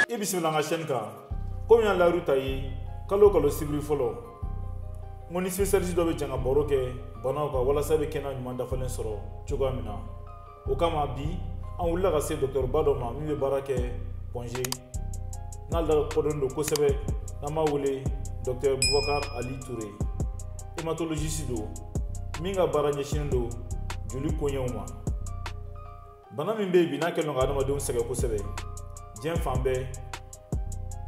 I bisimila an ka chaîne kan. Komi y'an layiru ta ye kalo o kalo sibiri fɔlɔ, n ko ni spécialiste dɔ bɛ jɛ ka baro kɛ banaw kan walasa i bɛ kɛnɛya ɲuman dafalen sɔrɔ cogoya min na. O kama bi an wulila ka se docteur ba dɔ ma min bɛ baara kɛ Point G, n'ale lakodɔnnen don kosɛbɛ, n'an b'a wele docteur Boubacar Ali Touré. Hématologiste don min ka baara ɲɛsinnen don joli koɲɛw ma. Bana min bɛ yen bi n'a kɛlen don ka adamadenw sɛgɛn kosɛbɛ diɲɛ fan bɛɛ,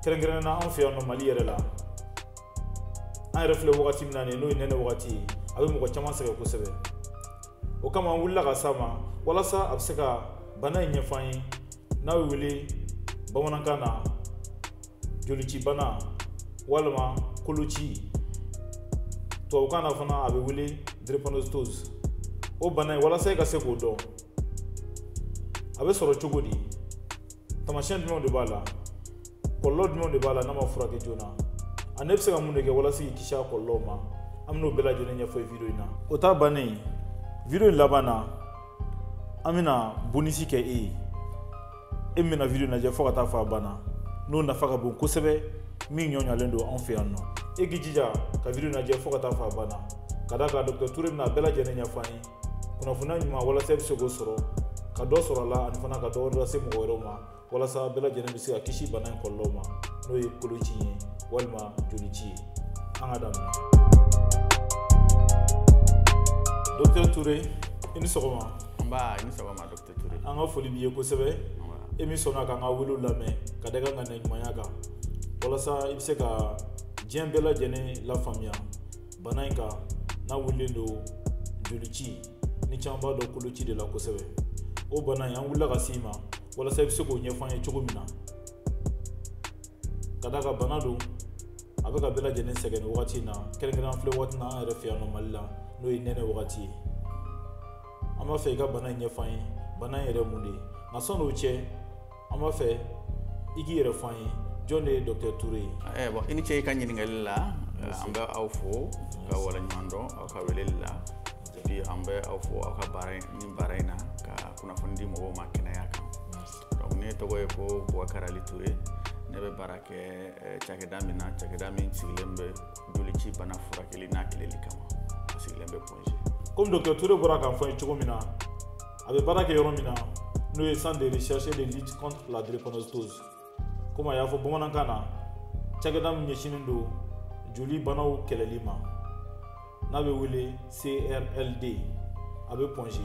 kɛrɛnkɛrɛnnenya la anw fɛ yan nɔ Mali yɛrɛ la, an yɛrɛ filɛ wagati min na nin ye, n'o ye nɛnɛ wagati ye, a bɛ mɔgɔ caman sɛgɛn kosɛbɛ. O kama an wulila ka s'a ma walasa a bɛ se ka bana in ɲɛfɔ an ye, n'a bɛ wele bamanankan na jolicibana walima koloci, tubabukan na fana a bɛ wele drépanocytose. O bana in, walasa i ka se k'o dɔn, a bɛ sɔrɔ cogo di, taamasiyɛn jumɛnw de b'a la, kɔlɔlɔ jumɛnw de b'a la n'a ma furakɛ joona, ani e bɛ se ka mun de kɛ walasa k'i kisi a kɔlɔlɔw ma, an bɛn'o bɛɛ lajɛlen ɲɛfɔ vidéo in na. O ta bannen, vidéo in laban na, an bɛna bonus kɛ e ye, e min bɛna vidéo lajɛ fo ka taa fɔ a banna, n'o nafa ka bon kosɛbɛ, min ɲɔɲalen don anw fɛ yan nɔ. E k'i jija ka vidéo lajɛ fo ka taa fɔ a banna, ka d'a kan docteur Touré bɛna a bɛɛ lajɛlen ɲɛfɔ an ye, kunnafoniya ɲuman walasa e bɛ se k'o sɔrɔ, ka dɔ sɔrɔ a la, ani fana ka dɔ wɛrɛ lase mɔgɔ wɛrɛw ma, walasa bɛɛ lajɛlen bɛ se ka kisi bana in kɔlɔlɔw ma, n'o ye koloci ye walima jolici ye. An ka daminɛ. Docteur Touré, i ni sɔgɔma. Nba, i ni sɔgɔma docteur Touré. An ka foli b'i ye kosɛbɛ. E min sɔnna k'an ka welew lamɛn ka da i ka ŋaniya ɲumanya kan, walasa i bɛ se ka diɲɛ bɛɛ lajɛlen lafaamuya bana in kan n'a wililen don jolici, ni caman b'a dɔn koloci de la kosɛbɛ. O bana in, an wulila ka s'i ma walasa i bɛ se k'o ɲɛfɔ an ye cogo min na, ka d'a kan bana don a bɛ ka bɛɛ lajɛlen sɛgɛn nin wagati in na, kɛrɛnkɛrɛnnenya filɛ waati in na an yɛrɛ fɛ yan nɔ Mali la, n'o ye nɛnɛ wagati ye. An b'a fɛ i ka bana in ɲɛfɔ an ye, bana in yɛrɛ mun de ye. Nka sɔnni o cɛ, an b'a fɛ i k'i yɛrɛ fɔ an ye, jɔn de ye docteur Touré ye? Bon, i ni ce i ka ɲininkali la. An bɛ aw fo ka waleɲuman dɔn aw ka weleli la, et puis an bɛ aw fo aw ka baara ni baara in na ka kunnafoni di mɔgɔw ma kɛnɛya kan. Donc ne tɔgɔ ye ko Boubacar Ali Touré, ne bɛ baara kɛ cakɛda min na, cakɛda min sigilen bɛ jolici bana furakɛli n'a kɛlɛli kama, a sigilen bɛ Point G. Komi docteur Touré bɔra k'a fɔ an ye cogo min na, a bɛ baara kɛ yɔrɔ min na, n'o ye centre de recherche et de lutte contre la drépanocytose, komi a y'a fɔ bamanankan na, cakɛda min ɲɛsinnen don joli banaw kɛlɛli ma, n'a bɛ wele CRLD, a bɛ Point G.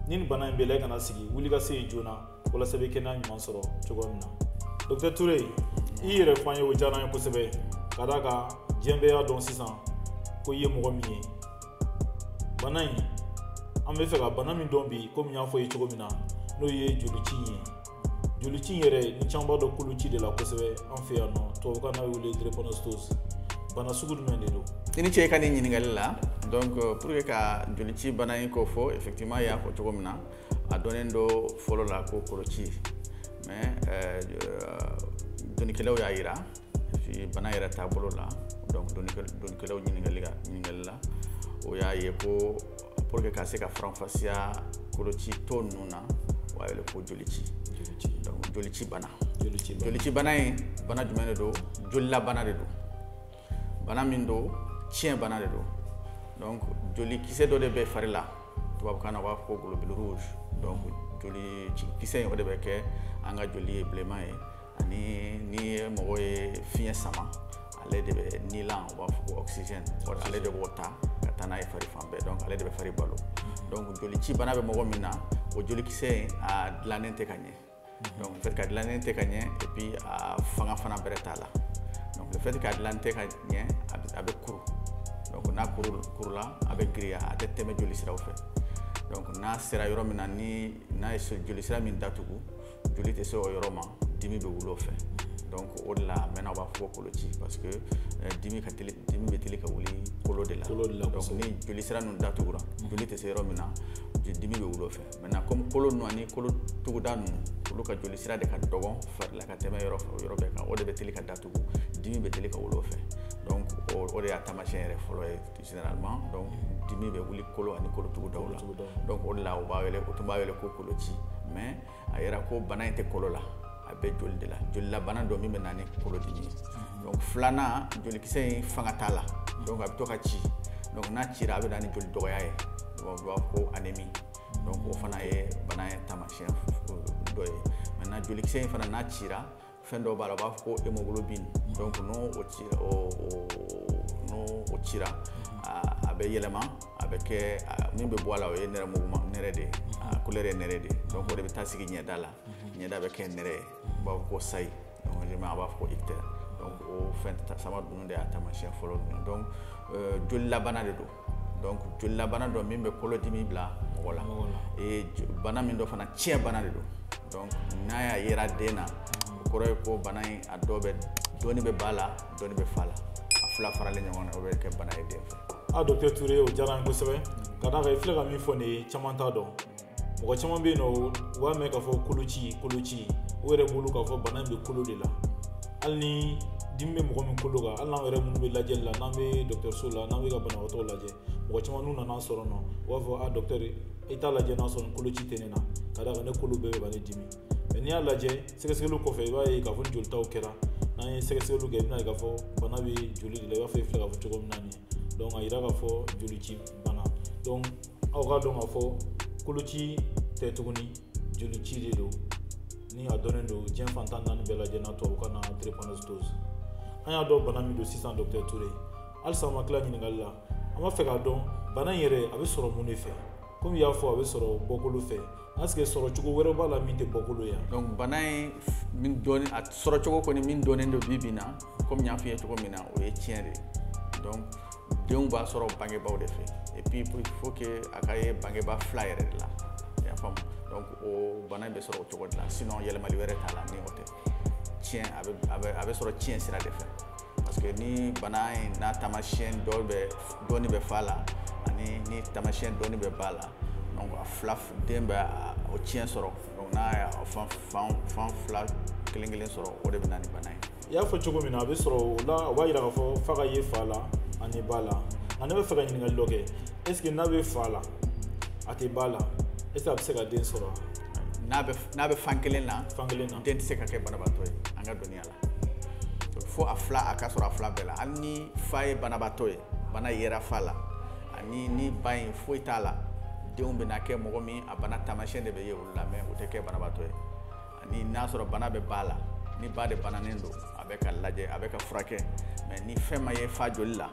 Ni nin bana in b'i la, i kana sigi, wuli ka se yen joona walasa i bɛ kɛnɛya ɲuman sɔrɔ cogoya min na. Docteur Touré, i yɛrɛ fɔ an ye, o diyara an ye kosɛbɛ, ka d'a kan diɲɛ bɛɛ y'a dɔn sisan ko i ye mɔgɔ min ye. Bana in, an bɛ fɛ ka bana min dɔn bi, komi n y'a fɔ i ye cogo min na, n'o ye jolici in ye. Jolici in yɛrɛ, ni caman b'a dɔn koloci de la kosɛbɛ an fɛ yan nɔ, tubabukan n'a bɛ wele drépanocytose. Bana sugu jumɛn de don? I ni ce i ka nin ɲininkali la. Donc pour que ka jolici bana in ko fɔ, effectivement i y'a fɔ cogo min na, a dɔnnen don fɔlɔ la ko koloci, mais dɔnnikɛlaw y'a yira, et puis bana yɛrɛ taabolo la, donc dɔnnikɛlaw ɲininkali la, o y'a ye ko pour que ka se ka faranfasiya koloci tɔ ninnu na, o b'a wele ko jolici. Donc jolici bana. Jolici bana in, bana jumɛn de don? Jolilabana de don. Bana min don, tiɲɛ bana de don. Donc jolikisɛ dɔ de bɛ fari la, tubabukan na u b'a fɔ ko globule rouge. Donc joli kisɛ in, o de bɛ kɛ an ka joli ye bilenman ye, ani ni mɔgɔ ye fiɲɛ sama, ale de bɛ nilan, u b'a fɔ ko oxygène, ale de b'o ta ka taa n'a ye fari fan bɛɛ. Donc ale de bɛ fari balo. Donc jolici bana bɛ mɔgɔ min na, o jolikisɛ in a dilannen tɛ ka ɲɛ. Donc le fait ka dilannen tɛ ka ɲɛ, et puis a fanga fana bɛrɛ t'a la. Donc le fait ka dilan tɛ ka ɲɛ, a bɛ kuru. Donc n'a kurula, a bɛ girinya, a tɛ tɛmɛ joli siraw fɛ. Donc n'a sera yɔrɔ min na, ni n'a ye joli sira min datugu, joli tɛ se o yɔrɔ ma, dimi bɛ wuli o fɛ. Donc o de la a mɛnna u b'a fɔ ko koloci, parce que dimi ka teli, dimi bɛ teli ka wuli kolo de la. Kolo de la. Donc ni joli sira ninnu datugura, joli tɛ se yɔrɔ min na, dimi bɛ wuli o fɛ. Maintenant comme kolo ninnu ani kolo tuguda ninnu, olu ka joli sira de ka dɔgɔn fari la ka tɛmɛ yɔrɔ bɛɛ kan, o de bɛ teli ka datugu, dimi bɛ teli ka wuli o fɛ. Donc o de y'a taamasiyɛn yɛrɛ fɔlɔ ye généralement. Donc dimi bɛ wuli kolo ani kolo tugudaw la. Donc o de la u b'a wele, o tun b'a wele ko koloci, mais a yɛrɛ ko bana in tɛ kolo la. A bɛ joli de la, jolilabana dɔ min bɛ na ni kolodimi ye. Donc filanan, jolikisɛ in fanga t'a la, donc a bɛ to ka ci. Donc n'a cira, a bɛ na ni joli dɔgɔya ye, donc u b'a fɔ ko anémie. Donc o fana ye bana in taamasiyɛn dɔ ye. Maintenant jolikisɛ in fana n'a cira, fɛn dɔ b'a la, u b'a fɔ ko hémoglobine. Donc n'o o cira, n'o o cira, a bɛ yɛlɛma, a bɛ kɛ min bɛ bɔ a la, o ye nɛrɛmuguma nɛrɛ de ye, a couleur ye nɛrɛ de ye. Donc o de bɛ taa sigi ɲɛda la, ɲɛda bɛ kɛ nɛrɛ ye, u b'a fɔ ko sayi, donc a b'a fɔ ko ictère. Donc o fɛn saba ninnu de y'a taamasiyɛn fɔlɔ ninnu. Donc jolilabana de don. Donc jolilabana dɔ min bɛ kolodimi bila mɔgɔ la, et bana min dɔ fana tiɲɛ bana de don. Donc n'a y'a yera den na, o kɔrɔ ye ko bana in a dɔ bɛ dɔɔni bɛ ba la, dɔɔni bɛ fa la, a fila faralen ɲɔgɔn na, o bɛ kɛ bana ye den fɛ. A docteur Touré, o diyara n ye kosɛbɛ, ka d'a kan i filɛ ka min fɔ nin ye, caman t'a dɔn. Mɔgɔ caman bɛ yen nɔ, u b'a mɛn k'a fɔ koloci koloci, o yɛrɛ bolo k'a fɔ bana in bɛ kolo de la. Hali ni dimi bɛ mɔgɔ min kolo kan, hali n'an yɛrɛ minnu bɛ lajɛli la, n'an bɛ dɔgɔtɔrɔso la, n'an bɛ ka banabagatɔw lajɛ, mɔgɔ caman n'u nana sɔrɔ nɔ, u b'a fɔ a docteur, i t'a lajɛ n'a sɔrɔ ni koloci tɛ ne na, ka d'a kan ne kolo bɛɛ bɛ ka ne dimi. Mais n'i y'a lajɛ sɛgɛsɛgɛliw kɔfɛ, i b'a ye k'a fɔ ni jolitaw kɛra, n'an ye sɛgɛsɛgɛliw kɛ, i bɛna ye k'a fɔ bana bɛ joli de la, i b'a fɔ i filɛ k'a fɔ cogo min na nin ye. Donc a yira k'a fɔ jolici bana. Donc aw k'a dɔn k'a fɔ koloci tɛ tuguni, jolici de don, ni a dɔnnen don diɲɛ fan 14 bɛɛ lajɛ n'a tubabukan na drépanocytose. An y'a dɔn bana min don sisan, docteur Touré, halisa an ma tila ɲininkali la. An b'a fɛ k'a dɔn bana in yɛrɛ a bɛ sɔrɔ mun de fɛ? Komi i y'a fɔ a bɛ sɔrɔ bɔkolo fɛ, est-ce que sɔrɔ cogo wɛrɛ b'a la min tɛ bɔkolo ye? Donc bana in min dɔɔni, a sɔrɔ cogo kɔni min dɔnnen don bi bi in na, komi n y'a f'i ye cogo min na, o ye tiɲɛ de ye. Donc denw b'a sɔrɔ bangebaaw de fɛ, et puis il faut que a ka ye bangebaa fila yɛrɛ de la, i y'a faamu. Donc o bana in bɛ sɔrɔ o cogo de la, sinon yɛlɛmali wɛrɛ t'a la ni o tɛ. Tiɲɛ a bɛ sɔrɔ tiɲɛ sira de fɛ, parce que ni bana in n'a taamasiyɛn dɔ bɛ dɔɔni bɛ fa la, ani ni taamasiyɛn dɔɔni bɛ ba la, donc a fila den bɛ o tiɲɛ sɔrɔ. Donc n'a y'a fan fila kelen kelen sɔrɔ, o de bɛ na ni bana ye. I y'a fɔ cogo min na a bɛ sɔrɔ o la, o b'a yira k'a fɔ fa ka ye fa la ani ba la. Nka ne bɛ fɛ ka ɲininkali dɔ kɛ, est ce que n'a bɛ fa la a tɛ ba la, est ce que a bɛ se ka den sɔrɔ? N'a bɛ fan kelen na, fan kelen na, den tɛ se ka kɛ banabaatɔ ye an ka dɔnniya la. Fo a fila a ka sɔrɔ a fila bɛɛ la. Hali ni fa ye banabaatɔ ye, bana yera fa la, ani ni ba in foyi t'a la, denw bɛna kɛ mɔgɔ min a bana taamasiyɛn de bɛ ye olu la, mais o tɛ kɛ banabaatɔ ye. Ani n'a sɔrɔ bana bɛ ba la, ni ba de bananen don, a bɛ ka lajɛ, a bɛ ka furakɛ, mais ni fɛn ma ye fa joli la,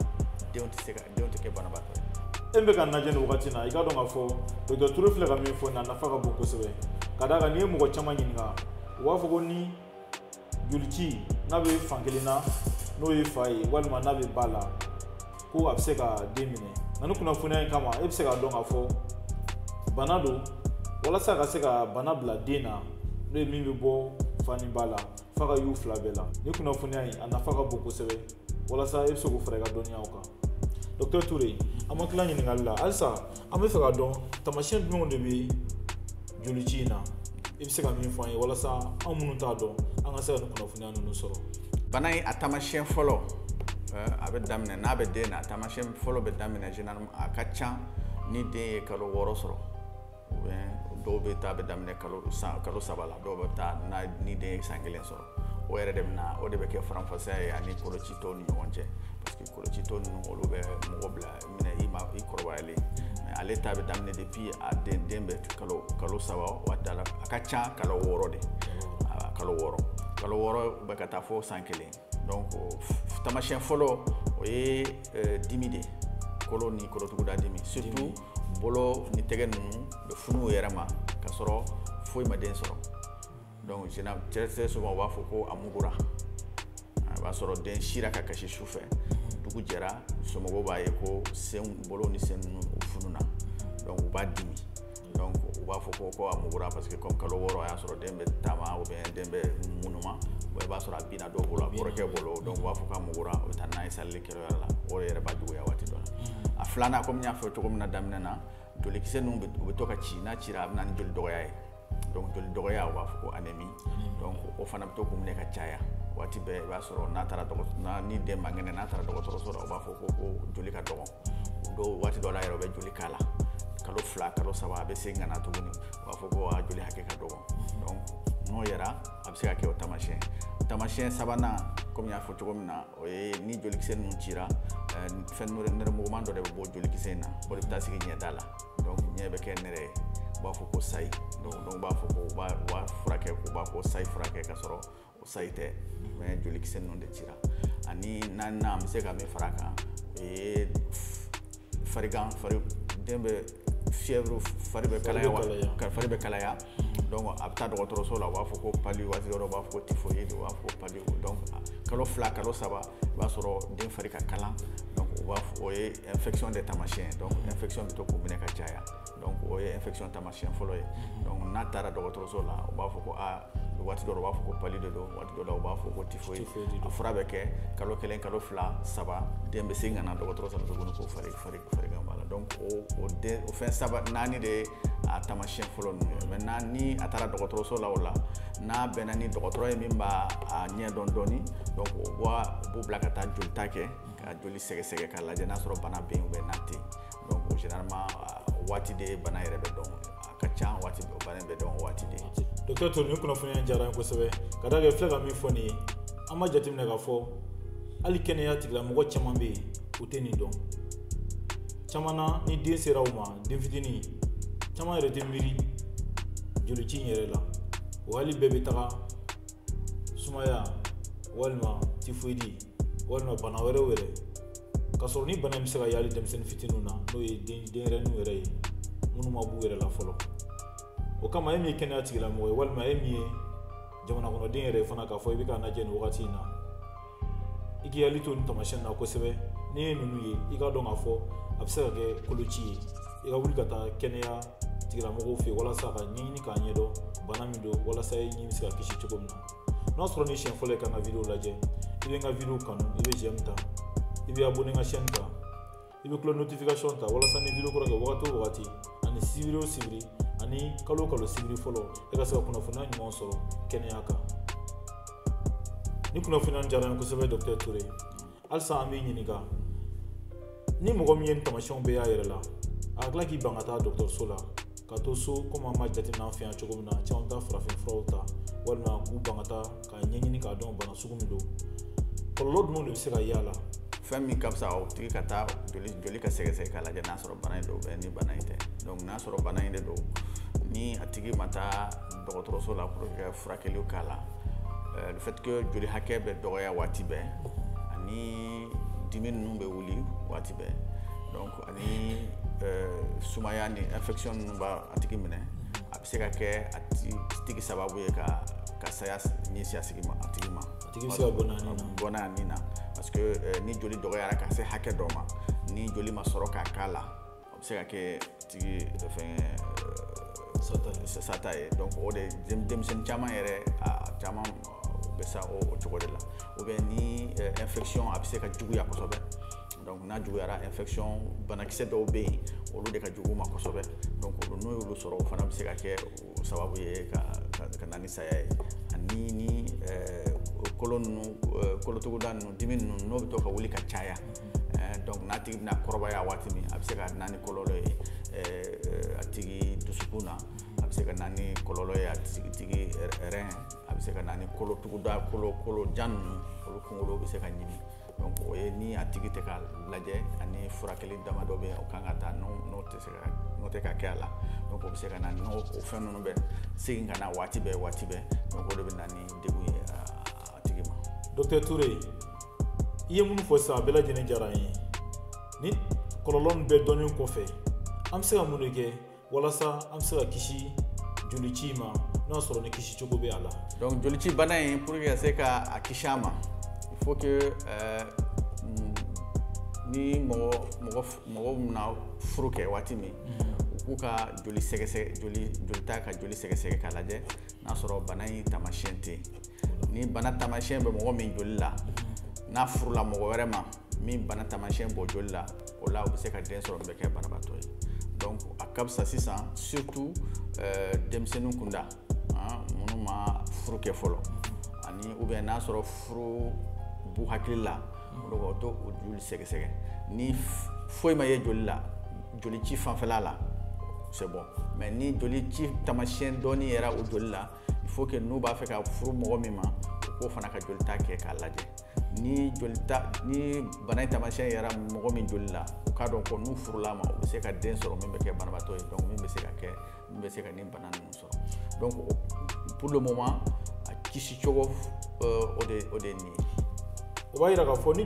denw tɛ kɛ banabaatɔ ye. E bɛ ka lajɛ nin wagati in na, i k'a dɔn k'a fɔ docteur Touré filɛ ka min fɔ nin, a nafa ka bon kosɛbɛ. Ka d'a kan n'i ye mɔgɔ caman ɲininka, u b'a fɔ ko ni jolici n'a bɛ fan kelen na, n'o ye fa ye, walima n'a bɛ ba la, ko a bɛ se ka den minɛ. Nka ni kunnafoniya in kama, e bɛ se k'a dɔn k'a fɔ bana don, walasa ka se ka bana bila den na, n'o ye min bɛ bɔ fa ni ba la, f'a ka y'u fila bɛɛ la. Ni kunnafoniya in a nafa ka bon kosɛbɛ, walasa e bɛ se k'o fara i ka dɔnniyaw kan. Docteur Touré, an ma tila ɲininkali la, halisa an bɛ fɛ k'a dɔn taamasiyɛn jumɛnw de bɛ jolici in na, i bɛ se ka min fɔ an ye walasa an minnu t'a dɔn, an ka se ka nin kunnafoniya ninnu sɔrɔ. Bana in a taamasiyɛn fɔlɔ a bɛ daminɛ n'a bɛ den na, a taamasiyɛn fɔlɔ bɛ daminɛ généralement a ka ca ni den ye kalo 6 sɔrɔ, ou bien dɔw bɛ taa a bɛ daminɛ kalo 3 la, dɔw bɛ taa ni den ye san 1 sɔrɔ. O yɛrɛ de bɛ na, o de bɛ kɛ faranfasiya ye ani koloci tɔw ni ɲɔgɔn cɛ, parce que koloci tɔ ninnu olu bɛ mɔgɔ bila minɛ i ma i kɔrɔbayalen, mais ale ta bɛ daminɛ depuis a den bɛ kalo 3 waati la, a ka ca kalo 6 de, kalo 6 bɛ ka taa fo san 1. Donc taamasiyɛn fɔlɔ o ye dimi de ye, kolo ni kolotuguda dimi, surtout bolo ni tɛgɛ ninnu bɛ funu u yɛrɛ ma ka sɔrɔ foyi ma den sɔrɔ. Donc très souvent u b'a fɔ ko a mugura, a b'a sɔrɔ den sira ka kasi su fɛ, dugu jɛra somɔgɔw b'a ye ko sen bolo ni sen ninnu u fununa, donc u b'a dimi. Donc u b'a fɔ ko a mugura, parce que comme kalo 6 a y'a sɔrɔ den bɛ taama ou bien den bɛ munuma, i b'a sɔrɔ a binna dɔw bolo, a kɔrɔkɛ bolo, donc u b'a fɔ k'a mugura, u bɛ taa n'a ye salili kɛyɔrɔ la, o de yɛrɛ b'a juguya waati dɔ la. A filanan, komi n y'a fɔ cogo min na daminɛ na, jolikisɛ ninnu u bɛ to ka ci, n'a cira a bɛ na ni joli dɔgɔya ye. Donc joli dɔgɔya u b'a fɔ ko anémie. Donc o fana bɛ to k'u minɛ ka caya waati bɛɛ, i b'a sɔrɔ n'a taara ni den man kɛnɛ, n'a taara dɔgɔtɔrɔso la, u b'a fɔ ko joli ka dɔgɔ. Dɔw waati dɔ la yɛrɛ u bɛ joli k'a la, kalo 2 kalo 3 a bɛ segin ka na tuguni, u b'a fɔ ko a joli hakɛ ka dɔgɔ. Donc n'o yɛrɛ a bɛ bɛ se ka kɛ o taamasiyɛn. Taamasiyɛn sabanan, komi n y'a fɔ cogo min na, o ye ni jolikisɛ ninnu cira, fɛn nɛrɛmuguman dɔ de bɛ bɔ jolikisɛ in na, o de bɛ taa sigi ɲɛda la. Donc ɲɛ bɛ kɛ nɛrɛ ye, u b'a fɔ ko sayi. Donc dɔw b'a fɔ ko u b'a furakɛ, u b'a fɔ sayi furakɛ ka sɔrɔ o sayi tɛ, mais jolikisɛ ninnu de cira. Ani naaninan, an bɛ se ka min fara a kan, o ye farigan, fari den bɛ fièvre, fari bɛ kalaya, fari bɛ kalaya. Donc a bɛ taa dɔgɔtɔrɔso la, u b'a fɔ ko palu, waati dɔw u b'a fɔ ko typhoïde, u b'a fɔ ko palu. Donc kalo 2 kalo 3, i b'a sɔrɔ den fari ka kalan. Donc u b'a fɔ o ye infection de taamasiyɛn. Donc infection bɛ to k'u minɛ ka caya. Donc o ye infection taamasiyɛn fɔlɔ ye. Donc n'a taara dɔgɔtɔrɔso la, u b'a fɔ ko aa, waati dɔw u b'a fɔ ko palu de don, waati dɔw la u b'a fɔ ko typhoïde. A fura bɛ kɛ kalo 1 kalo 2 3, den bɛ segin ka na dɔgɔtɔrɔso la tuguni ko farigan b'a la. Donc o den o fɛn 3 4 de ye a taamasiyɛn fɔlɔ ninnu ye. Maintenant ni a taara dɔgɔtɔrɔso la, o la n'a bɛnna ni dɔgɔtɔrɔ ye min b'a a ɲɛ dɔn dɔɔni, donc o b'u bila ka taa jolita kɛ, ka joli sɛgɛsɛgɛ k'a lajɛ n'a sɔrɔ bana bɛ yen ou bien n'a tɛ yen. Donc généralement waati de bana yɛrɛ bɛ dɔn, a ka ca waati bana bɛ dɔn waati de. Docteur Toure, nin kunnafoniya diyara n ye kosɛbɛ. Ka d'a kan filɛ ka min fɔ nin ye, an b'a jateminɛ k'a fɔ hali kɛnɛya tigilamɔgɔ caman bɛ yen, u tɛ nin dɔn. Caman na, ni den sera u ma, den fitinin caman yɛrɛ tɛ miiri jolici in yɛrɛ la. O hali bɛɛ bɛ taga sumaya walima typhoïde walima bana wɛrɛw yɛrɛ, k'a sɔrɔ ni bana in bɛ se ka ye hali denmisɛnnin fitininw na, n'o ye denyɛrɛninw yɛrɛ ye minnu ma b'u yɛrɛ la fɔlɔ. O kama e min ye kɛnɛya tigilamɔgɔ ye walima e min ye jamana kɔnɔden yɛrɛ ye fana, k'a fɔ i bɛ k'a lajɛ nin wagati in na, i k'i hakili to nin taamasiyɛn na kosɛbɛ. N'i ye ninnu ye, i k'a dɔn k'a fɔ a bɛ se ka kɛ koloci ye. I ka wuli ka taa kɛnɛya tigilamɔgɔw fɛ yen walasa ka ɲɛɲini k'a ɲɛdɔn bana min don, walasa i ɲin bɛ se ka kisi cogo min na. N'a sɔrɔ ni siɲɛ fɔlɔ ye ka n ka vidéo lajɛ, i bɛ n ka vidéo kanu, i bɛ j'aime ta, i bɛ abonné n ka chaîne kan, i bɛ cloche notification ta walasa ni vidéo kura kɛ wagati o wagati, ani sibiri o sibiri, ani kalo o kalo sibiri fɔlɔ, e ka se ka kunnafoniya ɲuman sɔrɔ kɛnɛya kan. Ni kunnafoniya diyara n ye kosɛbɛ, Docteur Toure. Halisa an b'i ɲininka, ni mɔgɔ min ye nin taamasiyɛnw bɛɛ y'a yɛrɛ la, a ka tila k'i ban ka taa dɔgɔtɔrɔso la, ka to so komi an b'a jateminɛ an fɛ yan cogo min na, caman bɛ taa farafin furaw ta walima k'u ban ka taa k'a ɲɛɲini k'a dɔn bana sugu min don, kɔlɔlɔ jumɛn de bɛ se ka y'a la? Fɛn min ka fisa, o tigi ka taa joli ka sɛgɛsɛgɛ k'a lajɛ n'a sɔrɔ bana in don ou ni bana in tɛ. Donc n'a sɔrɔ bana in de don, ni a tigi ma taa dɔgɔtɔrɔso la pour que ka furakɛliw k'a la, le fait que joli hakɛ bɛ dɔgɔya waati bɛɛ, ani dimi ninnu bɛ wuli waati bɛɛ, donc ani sumaya ni infection ninnu b'a a tigi minɛ, a bɛ se ka kɛ a tigi sababu ye ka saya ɲɛsin a tigi ma. A tigi bɛ se ka bɔnɛ a nin na, parce que ni joli dɔgɔyara ka se hakɛ dɔ ma, ni joli ma sɔrɔ k'a k'a la, a bɛ se ka kɛ tigi fɛn sata ye. Donc o de denmisɛnnin caman yɛrɛ, a caman bɛ sa o cogo de la. Ou bien ni infection a bɛ se ka juguya kosɛbɛ. Donc n'a juguyara, infection banakisɛ dɔw bɛ yen, olu de ka jugu u ma kosɛbɛ. Donc olu n'o y'olu sɔrɔ, o fana bɛ se ka kɛ o sababu ye ka na ni saya ye. Ani ni kolo ninnu, kolotuguda ninnu, dimi ninnu n'o bɛ to ka wuli ka caya. Donc n'a tigi bɛna kɔrɔbaya waati min, a bɛ se ka na ni kɔlɔlɔ ye a tigi dusukun na, a bɛ se ka na ni kɔlɔlɔ ye a tigi rein, a bɛ se ka na ni kolotuguda kolo jan ninnu, olu kunkolo bɛ se ka ɲimi. Donc o ye ni a tigi tɛ ka lajɛ, ani furakɛli damadɔ bɛ yen o kan ka taa, n'o tɛ se ka n'o tɛ ka kɛ a la. Donc o bɛ se ka na n'o fɛn ninnu bɛ segin ka na waati bɛɛ waati bɛɛ. Donc o de bɛ na ni degun ye a tigi ma. Docteur Toure, i ye minnu fɔ sisan, a bɛɛ lajɛlen diyara n ye. Ni kɔlɔlɔ ninnu bɛɛ dɔnnen kɔfɛ, an bɛ se ka mun de kɛ walasa an bɛ se ka kisi jolici ma, n'o y'a sɔrɔ ni kisi cogo bɛ a la? Donc jolici bana in, pour que ka se ka a kisi a ma, il faut que ni mɔgɔ bɛna furu kɛ waati min, u k'u ka joli sɛgɛsɛgɛ, jolita ka joli sɛgɛsɛgɛ k'a lajɛ n'a sɔrɔ bana in taamasiyɛn tɛ yen. Ni bana taamasiyɛn bɛ mɔgɔ min joli la, n'a furula mɔgɔ wɛrɛ ma min bana taamasiyɛn b'o joli la, o la u bɛ se ka den sɔrɔ min bɛ kɛ banabaatɔ ye. Donc a ka fisa sisan surtout denmisɛnnin kunda, minnu ma furu kɛ fɔlɔ, ani ou bien n'a sɔrɔ furu b'u hakili la, olu ka to o joli sɛgɛsɛgɛ. Ni foyi ma ye joli la, joli ci fanfɛla la, c'est bon. Mais ni joli ci taamasiyɛn dɔɔni yɛrɛ o joli la, Il faut que n'u b'a fɛ ka furu mɔgɔ min ma, u k'o fana ka jolita kɛ k'a lajɛ. Ni jolita ni bana in taamasiyɛn yera mɔgɔ min joli la, u k'a dɔn ko n'u furula ma, u bɛ se ka den sɔrɔ min bɛ kɛ banabaatɔ ye, donc min bɛ se ka kɛ min bɛ se ka nin bana ninnu sɔrɔ. Donc pour le moment, a kisi cogo o de ye nin ye. O b'a yira k'a fɔ ni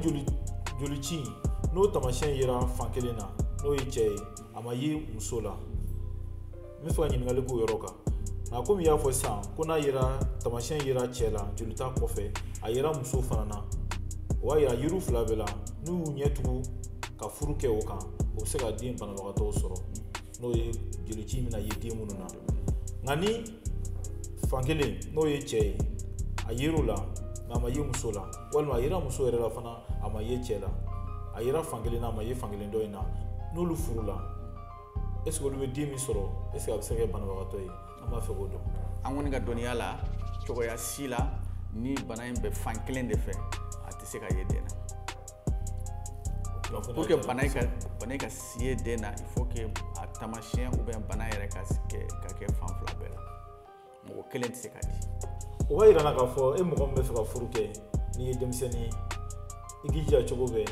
jolici n'o taamasiyɛn yera fan kelen na, n'o ye cɛ ye, a ma ye muso la. N bɛ fɛ ka ɲininkali k'o yɔrɔ kan. Nka komi i y'a fɔ sisan ko n'a yera taamasiyɛn yera cɛ la jolita kɔfɛ, a yera muso fana na, o b'a yira yiriw fila bɛɛ la n'u y'u ɲɛ tugu ka furu kɛ o kan, o bɛ se ka den banabagatɔw sɔrɔ, n'o ye jolici bɛna ye den minnu na. Nka ni fan kelen n'o ye cɛ ye, a yer'o la nka a ma ye muso la, walima a yera muso yɛrɛ la fana a ma ye cɛ la, a yera fan kelen na a ma ye fan kelen dɔ in na, n'olu furu la, est ce que olu bɛ den min sɔrɔ, est ce que a bɛ se ka kɛ banabagatɔ ye? An b'a fɛ k'o dɔn. An kɔni ka dɔnniya la, cogoya si la ni bana in bɛ fan kelen de fɛ, a tɛ se ka ye den na. Donc pour que bana in ka ye den na, il faut que a taamasiyɛn ou bien bana yɛrɛ ka kɛ fan fila bɛɛ la. Mɔgɔ kelen tɛ se k'a di. O b'a yira n na k'a fɔ e mɔgɔ min bɛ fɛ ka furu kɛ, n'i ye denmisɛnnin ye, i k'i jija cogo bɛɛ,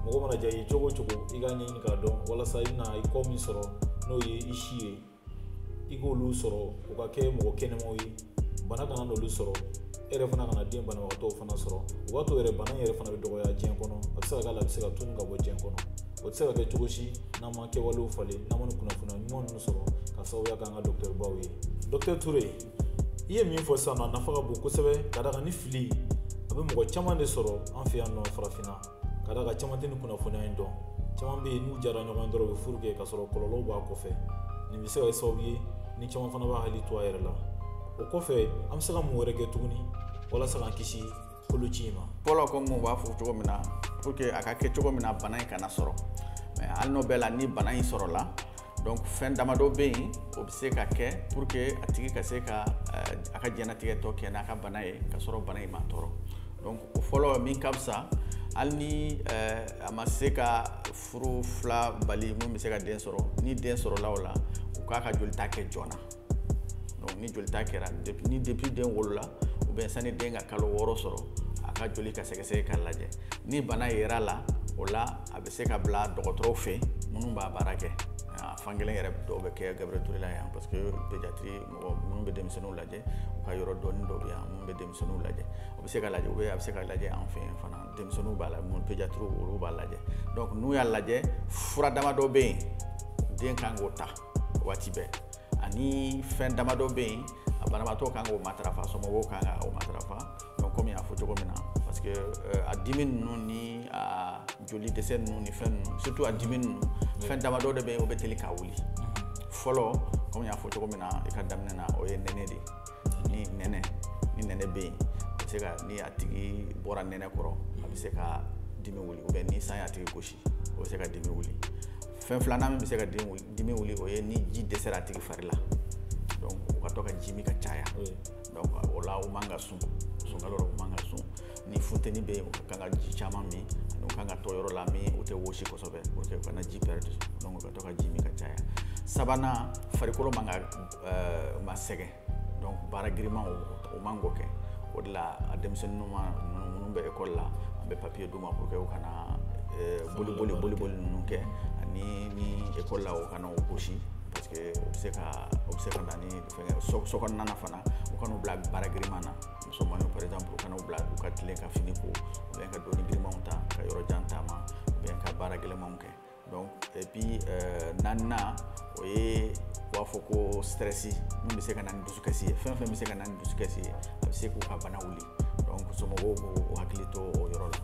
mɔgɔ mana diya i ye cogo o cogo, i k'a ɲɛɲini k'a dɔn walasa i bɛna i kɔ min sɔrɔ n'o ye i si ye, i k'olu sɔrɔ u ka kɛ mɔgɔ kɛnɛmaw ye, bana kana n'olu sɔrɔ, e yɛrɛ fana kana den banabagatɔw fana sɔrɔ. O b'a to yɛrɛ bana in yɛrɛ fana bɛ dɔgɔya diɲɛ kɔnɔ, a bɛ se ka k'a la, a bɛ se ka tunu ka bɔ diɲɛ kɔnɔ. O tɛ se ka kɛ cogo si n'an ma kɛwalew falen, n'an ma nin kunnafoniya ɲuman ninnu sɔrɔ ka sababuya k'an ka dɔkitɛribaw ye. Dɔkitɛri Ture, i ye min fɔ sisan nɔ, a nafa ka bon kosɛbɛ, ka d'a kan ni fili a bɛ mɔgɔ caman de sɔrɔ an fɛ yan nɔ farafinna, ka d'a kan caman tɛ nin kunnafoniya in dɔn. Caman bɛ yen n'u jara ɲɔgɔn dɔrɔn u bɛ furu kɛ ka sɔrɔ kɔlɔlɔw b'a kɔfɛ. Nin bɛ se ka kɛ sababu ye ni caman fana b'a hakili to a yɛrɛ la. O kɔfɛ, an bɛ se ka mun wɛrɛ kɛ tuguni walasa k'an kisi koloci in ma? Fɔlɔ, komi u b'a fɔ cogo min na, pour que a ka kɛ cogo min na bana in kana sɔrɔ, mais hali n'o bɛɛ la ni bana in sɔrɔla, donc fɛn damadɔ bɛ yen o bɛ se ka kɛ pour que a tigi ka se ka a ka diɲɛnatigɛ tɔ kɛ n'a ka bana ye ka sɔrɔ bana in ma tɔɔrɔ. Donc o fɔlɔ min ka fisa, hali ni a ma se ka furu fila bali mun bɛ se ka den sɔrɔ, ni den sɔrɔla o la, u k'a ka jolita kɛ joona. Donc ni jolita kɛra depuis den wolola ou bien sani den ka kalo 6 sɔrɔ, a ka joli ka sɛgɛsɛgɛ k'a lajɛ. Ni bana yera la, o la a bɛ se ka bila dɔgɔtɔrɔw fɛ minnu b'a baara kɛ. A fan kelen yɛrɛ dɔw bɛ kɛ Gabriel Touré la yan, parce que pédiatrie mɔgɔ minnu bɛ denmisɛnninw lajɛ, u ka yɔrɔ dɔɔni dɔ bɛ yan minnu bɛ denmisɛnninw lajɛ, o bɛ se ka lajɛ, ou bien a bɛ se ka lajɛ an fɛ yen fana, denmisɛnninw b'a la, minnu pédiatrie olu b'a lajɛ. Donc n'u y'a lajɛ, fura damadɔ bɛ yen den kan k'o ta waati bɛɛ, ani fɛn damadɔ bɛ yen a banabaatɔ kan k'o matarafa, somɔgɔw kan k'o matarafa. Donc komi y'a fɔ cogo min na, parce que a dimi ninnu ni a joli dɛsɛ ninnu ni fɛn ninnu, surtout a dimi ninnu, fɛn damadɔ de bɛ yen o bɛ teli ka wuli. Fɔlɔ, komi y'a fɔ cogo min na i ka daminɛ na, o ye nɛnɛ de ye. Ni nɛnɛ bɛ yen, a bɛ se ka, ni a tigi bɔra nɛnɛ kɔrɔ, a bɛ se ka dimi wuli, ou bien ni san y'a tigi gosi, o bɛ se ka dimi wuli. Fɛn filanan min bɛ se ka dimi wuli, o ye ni ji dɛsɛra a tigi fari la. Donc u ka to ka ji min ka caya. Donc o la u man ka sun, sunkalo la u man ka sun. Ni funteni bɛ yen, u kan ka ji caman min, ani u kan ka to yɔrɔ la min u tɛ wɔsi kosɛbɛ pour que u kana ji perdre. Donc u ka to ka ji min ka caya. Sabanan, farikolo man ka ma sɛgɛn, donc baara girinman o man k'o kɛ. O de la a denmisɛnninw ma minnu bɛ école la, an bɛ papier d'u ma pour que u kana boli ninnu kɛ, ani ni école la u kana u gosi, parce que o bɛ se ka na ni fɛngɛ. So kɔnɔna na fana, u kana u bila baara girinman na. Musomaninw par exemple, u kana u bila u ka tilen ka fini ko, ou bien ka doni girinmanw ta ka yɔrɔ jan taama, ou bien ka baara gɛlɛnmanw kɛ. Donc et puis naaninan, o ye u b'a fɔ ko stress min bɛ se ka na ni dusukasi ye. Fɛn fɛn bɛ se ka na ni dusukasi ye, a bɛ se k'u ka bana wuli. Donc somɔgɔw b'u hakili to o yɔrɔ la.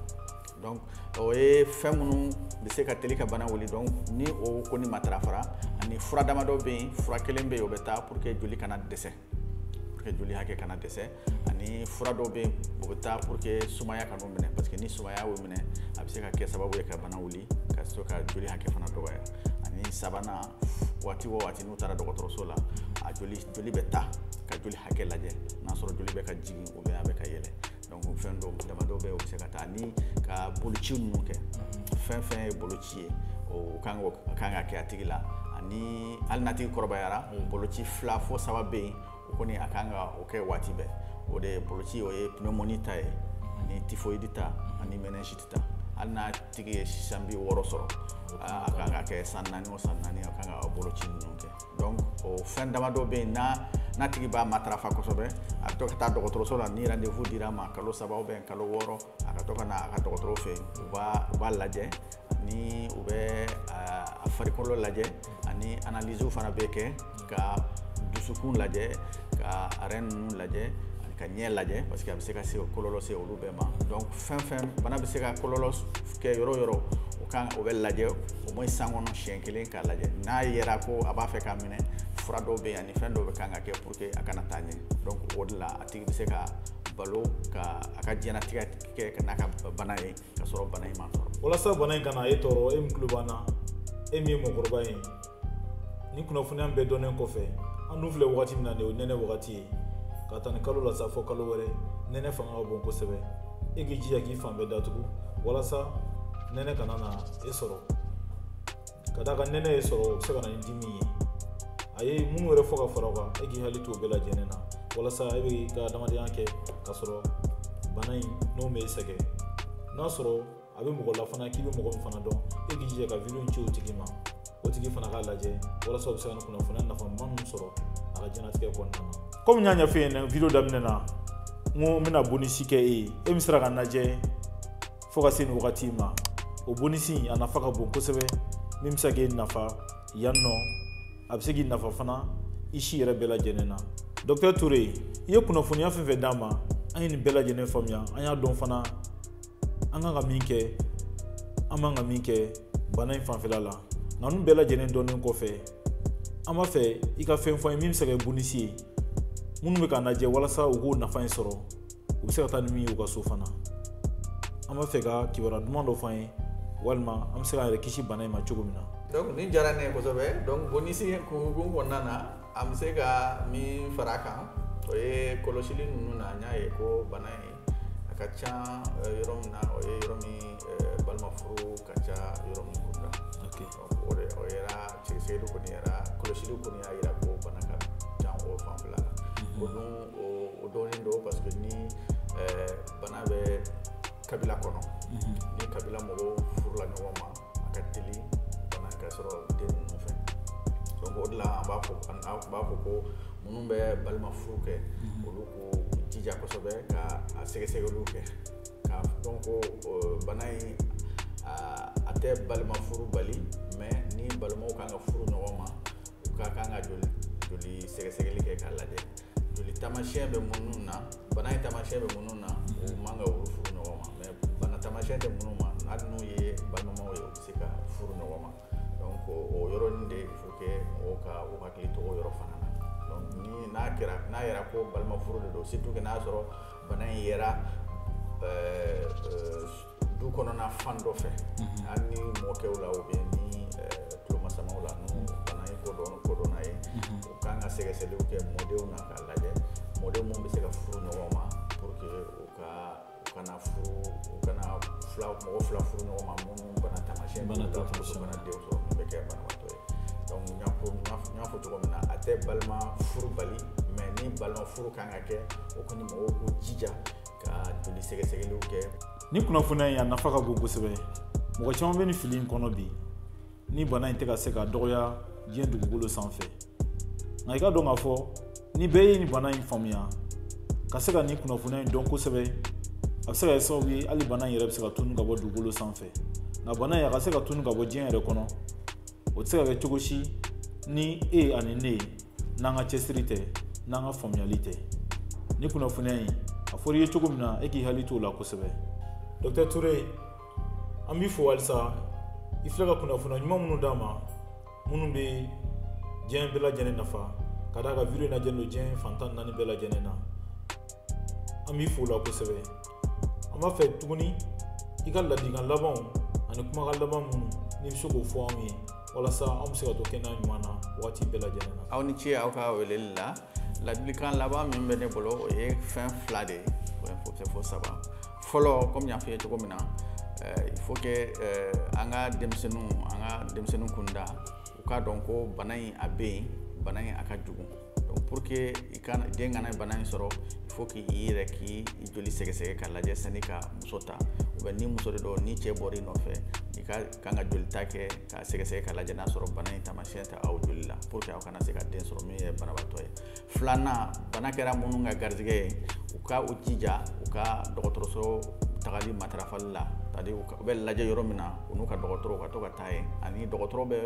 Donc o ye fɛn minnu bɛ se ka teli ka bana wuli. Donc ni o kɔni matarafara, ani fura damadɔ bɛ yen, fura kelen bɛ yen o bɛ taa pour que joli kana dɛsɛ, pour que joli hakɛ kana dɛsɛ, ani fura dɔw bɛ yen o bɛ taa pour que sumaya kan'u minɛ, parce que ni sumaya y'u minɛ, a bɛ se ka kɛ sababu ye ka bana wuli, ka sɔrɔ ka joli hakɛ fana dɔgɔya. Ani sabanan, waati o waati n'u taara dɔgɔtɔrɔso la, a joli bɛ ta ka joli hakɛ lajɛ, n'a sɔrɔ joli bɛ ka jigin ou bien a bɛ ka yɛlɛ. Donc fɛn dɔw damadɔ bɛ yen o bɛ se ka taa, ni ka boloci ninnu kɛ, fɛn fɛn ye boloci ye, o kan ka kɛ a tigi la. Ani hali n'a tigi kɔrɔbayara, boloci 2 fo 3 bɛ yen, O kɔni a kan ka o kɛ waati bɛɛ. O de ye boloci, o ye pneumonie ta ye, ani typhoïde ta, ani méningite ta. Hali n'a tigi ye san 60 sɔrɔ, a kan ka kɛ san 4 o san 4, a kan ka boloci ninnu kɛ. Donc o fɛn damadɔ bɛ yen, n'a tigi b'a matarafa kosɛbɛ, a bɛ to ka taa dɔgɔtɔrɔso la. Ni rendez-vous dira a ma kalo 3 ou bien kalo 6, a ka to ka na a ka dɔgɔtɔrɔ fɛ yen, u b'a lajɛ, ni u bɛ a farikolo lajɛ, ani analyse fana bɛ kɛ, ka dusukun lajɛ, ka rein ninnu lajɛ, ka ɲɛ lajɛ, parce que a bɛ se ka se kɔlɔlɔ se olu bɛɛ ma. Donc fɛn bana bɛ se ka kɔlɔlɔ kɛ yɔrɔ o yɔrɔ, o kan o bɛ lajɛ au moins san kɔnɔ siɲɛ kelen k'a lajɛ. N'a yera ko a b'a fɛ k'a minɛ, fura dɔw bɛ yen ani fɛn dɔw bɛ kan ka kɛ pour que a kana taa ɲɛ. Donc o de la a tigi bɛ se ka balo ka a ka diɲɛlatigɛ kɛ n'a ka bana ye, ka sɔrɔ bana in ma tɔɔrɔ. Walasa bana in kana e tɔɔrɔ, e min tulo b'an na, e min ye mɔgɔkɔrɔba ye, ni kunnafoniya bɛɛ dɔnnen kɔfɛ, an dun filɛ wagati min na nin ye, o nɛnɛ wagati ye. Ka taa ni kalo la sa fɔ kalo wɛrɛ, nɛnɛ fanga ka bon kosɛbɛ. E k'i jija k'i fan bɛɛ datugu walasa nɛnɛ kana na e sɔrɔ. Ka d'a kan nɛnɛ ye sɔrɔ, o bɛ se ka na ni dimi ye. A ye minnu yɛrɛ fɔ ka fara o kan, e k'i hakili to o bɛɛ lajɛlen na walasa e bɛ ka adamadenya kɛ ka sɔrɔ bana in n'o m'e sɛgɛn. N'a sɔrɔ a bɛ mɔgɔ la fana k'i bɛ mɔgɔ min fana dɔn, e k'i jija ka vidéo in ci o tigi ma, o tigi fana k'a lajɛ walasa o bɛ se ka nin kunnafoniya nafama ninnu sɔrɔ a ka diɲɛlatigɛ kɔnɔna na. Komi n y'a ɲɛfɔ e ɲɛna vidéo daminɛ na, n ko n bɛna bonus kɛ e ye, e min sera ka lajɛ fo ka se nin wagati in ma. O bonus in a nafa ka bon kosɛbɛ, min bɛ se k'e nafa yan nɔ, a bɛ se k'i nafa fana i si yɛrɛ bɛɛ lajɛlen na. Docteur Toure, i ye kunnafoniya fɛn fɛn d'an ma, an ye nin bɛɛ lajɛlen faamuya, an y'a dɔn fana an kan ka min kɛ, an man ka min kɛ bana in fanfɛla la. Nka ninnu bɛɛ lajɛlen dɔnnen kɔfɛ, an b'a fɛ i ka fɛn fɔ an ye min bɛ se ka kɛ bonus ye, minnu bɛ k'a lajɛ walasa u k'o nafa in sɔrɔ, u bɛ se ka taa ni min ye u ka so fana. An b'a fɛ ka kibaruya duman dɔ fɔ an ye, walima an bɛ se k'an yɛrɛ kisi bana in ma cogo min na. Donc nin diyara ne ye kosɛbɛ. Donc bonus hukumu kɔnɔna na, an bɛ se ka min fara a kan, o ye kɔlɔsili ninnu na. An y'a ye ko bana in a ka ca yɔrɔ min na, o ye yɔrɔ min balima furu ka ca yɔrɔ min kunda. O de o yɛrɛ sɛgɛsɛgɛli kɔni yɛrɛ, kɔlɔsili kɔni y'a jira ko bana ka ca o fanfɛla la. O dun o dɔnnen don, parce que ni bana bɛ kabila kɔnɔ, ni kabila mɔgɔw furula ɲɔgɔn ma, a ka teli bana ka sɔrɔ den ninnu fɛ. Donc o de la an b'a fɔ ko minnu bɛ balima furu kɛ, olu k'u jija kosɛbɛ ka a sɛgɛsɛgɛliw kɛ, k'a dɔn ko bana in a tɛ balima furu bali, mais ni balimaw kan ka furu ɲɔgɔn ma, u ka kan ka joli sɛgɛsɛgɛli kɛ k'a lajɛ joli taamasiyɛn bɛ minnu na, bana in taamasiyɛn bɛ minnu na, u man ka olu furu ɲɔgɔn ma. Mais bana taamasiyɛn tɛ minnu ma, hali n'u ye balimamaw ye, u bɛ se ka furu ɲɔgɔn ma. Donc o yɔrɔnin de il faut que mɔgɔw ka u hakili to o yɔrɔ fana na. Donc ni n'a kɛra, n'a yɛrɛ ko balima furu de don, surtout que n'a sɔrɔ bana in yera du kɔnɔna fan dɔ fɛ, hali ni mɔkɛw la ou bien ni tulomasamaw la, n'u bana in kodɔnna ye, u kan ka sɛgɛsɛgɛliw kɛ mɔdenw na k'a lajɛ mɔden mun bɛ se ka furu ɲɔgɔn ma, pour que u ka u kana furu, u kana fila mɔgɔ fila furu ɲɔgɔn ma minnu bana taamasiyɛn bana b'u la, pour que bana denw sɔrɔ min bɛ kɛ banabaatɔ ye. Donc n y'a fɔ cogo min na, a tɛ balima furu bali, mais ni balima furu kan ka kɛ, o kɔni mɔgɔw k'u jija ka joli sɛgɛsɛgɛliw kɛ. Ni kunnafoniya in a nafa ka bon kosɛbɛ. Mɔgɔ caman bɛ nin fili in kɔnɔ bi, ni bana in tɛ ka se ka dɔgɔya diɲɛ dugukolo sanfɛ. Nka i ka dɔn k'a fɔ ni bɛɛ ye nin bana in faamuya, ka se ka nin kunnafoniya in dɔn kosɛbɛ, a bɛ se ka kɛ sababu ye hali bana in yɛrɛ bɛ se ka tunu ka bɔ dugukolo sanfɛ. Nka bana in a ka se ka tunu ka bɔ diɲɛ yɛrɛ kɔnɔ, o tɛ se ka kɛ cogo si ni e ani ne n'an ka cɛsiri tɛ, n'an ka faamuyali tɛ. Ni kunnafoniya in a fɔra i ye cogo min na, e k'i hakili t'o la kosɛbɛ. Docteur Toure, an b'i fo halisa. I filɛ ka kunnafoniya ɲuman minnu d'an ma, minnu bɛ diɲɛ bɛɛ lajɛlen nafa, ka d'a kan vidéo in lajɛlen don diɲɛ fan 14 bɛɛ lajɛlen na. An b'i fo o la kosɛbɛ. An b'a fɛ tuguni i ka ladilikan labanw ani kumakan laban minnu n'i bɛ se k'o fɔ anw ye, walasa an bɛ se ka to kɛnɛya ɲuman na waati bɛɛ lajɛlen na. Aw ni ce aw ka weleli la. Ladilikan laban min bɛ ne bolo, o ye fɛn fila de ye, fo saba. Fɔlɔ, komi n y'a f'i ye cogo min na, il faut que an ka denmisɛnninw kunda, u k'a dɔn ko bana in a bɛ yen, bana in a ka jugu. Donc pour que i ka den kana bana in sɔrɔ, il faut que i yɛrɛ k'i joli sɛgɛsɛgɛ k'a lajɛ sani ka muso ta, ou bien ni muso de don, ni cɛ bɔr'i nɔfɛ, i ka kan ka joli ta kɛ k'a sɛgɛsɛgɛ k'a lajɛ n'a sɔrɔ bana in taamasiyɛn tɛ aw joli la, pour que aw kana se ka den sɔrɔ min ye banabaatɔ ye. Filanan, bana kɛra minnu ka garijɛgɛ ye, u ka u jija u ka dɔgɔtɔrɔso tagali matarafali la, c'est à dire u bɛ lajɛ yɔrɔ min na, u n'u ka dɔgɔtɔrɔ u ka to ka taa yen, ani dɔgɔtɔrɔ bɛ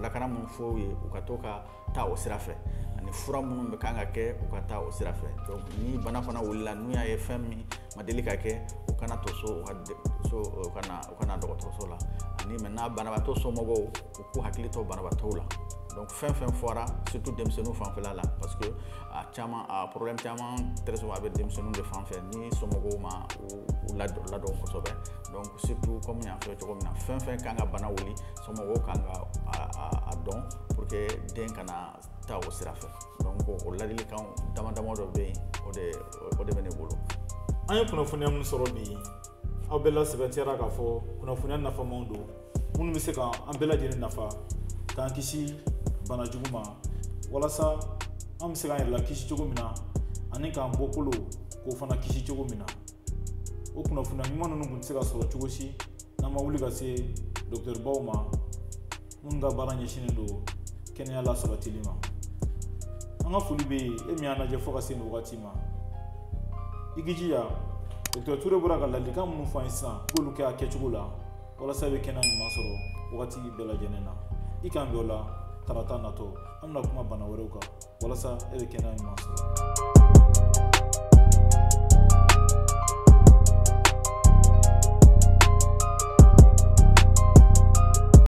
lakana mun fɔ u ye, u ka to ka taa o sira fɛ, ani fura minnu bɛ kan ka kɛ, u ka taa o sira fɛ. Donc ni bana fana wulila, n'u y'a ye fɛn min ma deli ka kɛ, u kana to so, u ka so, u kana dɔgɔtɔrɔso la. Ani maintenant banabaatɔ somɔgɔw, u k'u hakili to banabaatɔw la. Donc fɛn fɛn fɔra, surtout denmisɛnninw fanfɛla la, parce que a caman, a problème caman, très souvent a bɛ denmisɛnninw de fan fɛ ni somɔgɔw ma u ladɔn kosɛbɛ. Donc surtout comme n y'a fɔ cogo min na, fɛn fɛn kan ka bana wuli, somɔgɔw kan ka a dɔn pour que den kana taa o sira fɛ. Donc o ladilikan dama dama dɔ bɛ yen, o de bɛ ne bolo. An ye kunnafoniya min sɔrɔ bi, aw bɛɛ la sɛbɛntiyara k'a fɔ kunnafoniya nafamaw don minnu bɛ se ka an bɛɛ lajɛlen nafa k'an kisi bana jugu ma, walasa an bɛ se k'an yɛrɛ lakisi cogo min na, ani k'an bɔkolo k'o fana kisi cogo min na. O kunnafoniya ɲuman ninnu tun tɛ se ka sɔrɔ cogo si n'an ma wuli ka se dɔgɔtɔrɔbaw ma minnu ka baara ɲɛsinnen don kɛnɛya la sabatili ma. An ka foli bɛ yen e min y'an lajɛ fo ka se nin wagati ma. I k'i jija, Docteur Toure bɔra ka ladilikan minnu fɔ an ye sisan, k'olu kɛ a kɛcogo la walasa i bɛ kɛnɛya ɲuman sɔrɔ wagati bɛɛ lajɛlen na. I k'an bɛn o la tarata natɔ, an bɛna kuma bana wɛrɛw kan walasa e bɛ kɛnɛya ɲuman sɔrɔ.